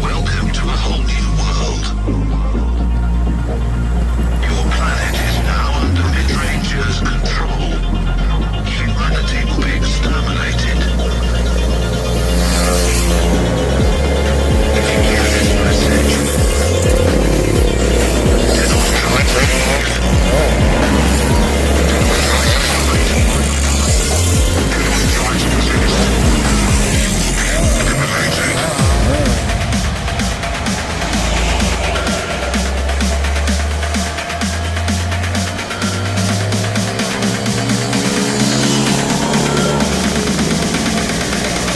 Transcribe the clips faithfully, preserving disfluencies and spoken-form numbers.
Welcome to a whole new world. Your planet is now under Midranger's control. Humanity will be exterminated. If you hear this message, do not try to ignore it. Do not try to fight it. Do not try to resist.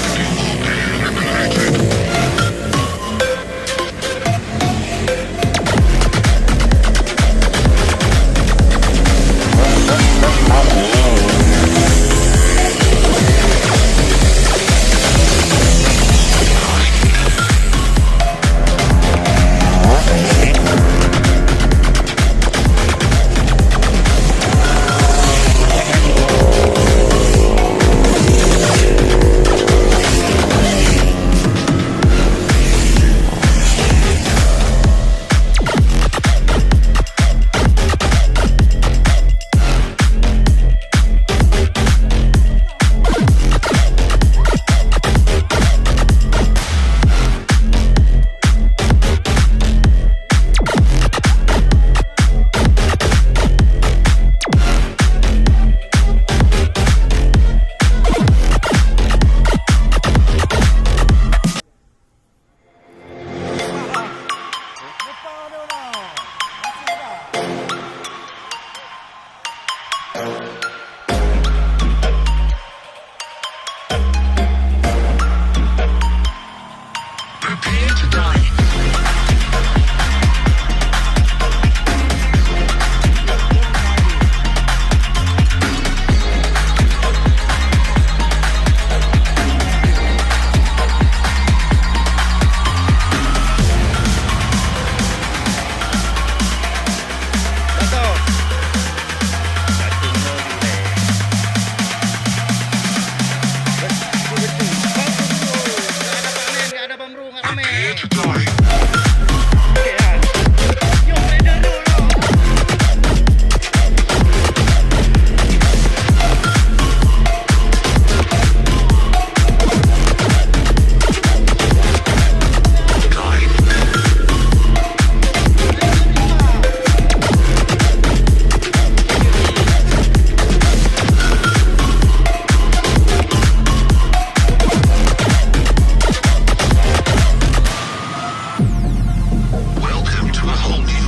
You will be eliminated. Prepare to die. Welcome to a whole new